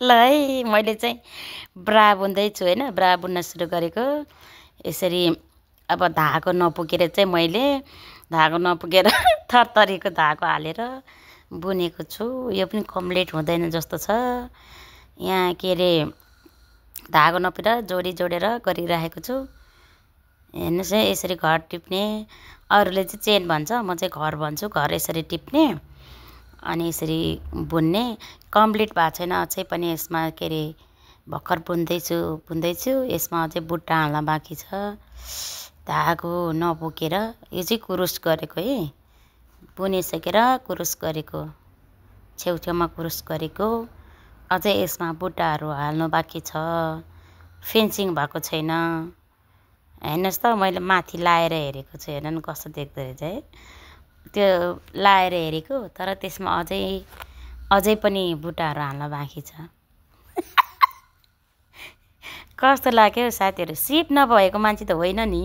ल है मैले चाहिँ ब्रा बुन्दैछु होइन ब्रा बुन्न सुरु गरेको यसरी अब धागो नपुगेर चाहिँ मैले धागो नपुगेर थरथरीको धागो हालेर बुनेको छु यो पनि कम्प्लिट हुँदैन जस्तो छ यहाँ के अरे धागो नपुगेर जोडी जोडेर गरिराखेको छु हेर्नुहोस् है यसरी घर टिप्ने अरूले चाहिँ चेन भन्छ म चाहिँ घर भन्छु घर यसरी टिप्ने अनि यसरी बुन्ने कम्प्लिट भएको छैन अझै पनि यसमा के अरे भर्खर बुन्दैछु यसमा अझै बुट्टा हाल्न बाँकी छ धागो नपुगेर यो चाहिँ कुरुस गरेको है बुनिसकेर कुरुस गरेको छेउछेउमा कुरुस गरेको अझै यसमा बुट्टाहरू हाल्नु बाँकी छ फिनिसिङ भएको छैन हेर्नुहोस् त मैले माथि लाएर हेरेको छु हेर्नु न कस्तो देख्दो रहेछ है त्यो लाएर हेरेको तर त्यसमा अझै पनि बुट्टाहरू हाल्न बाँकी छ कस्तो लाग्यो साथीहरू सिप नभएको मान्छे त होइन नि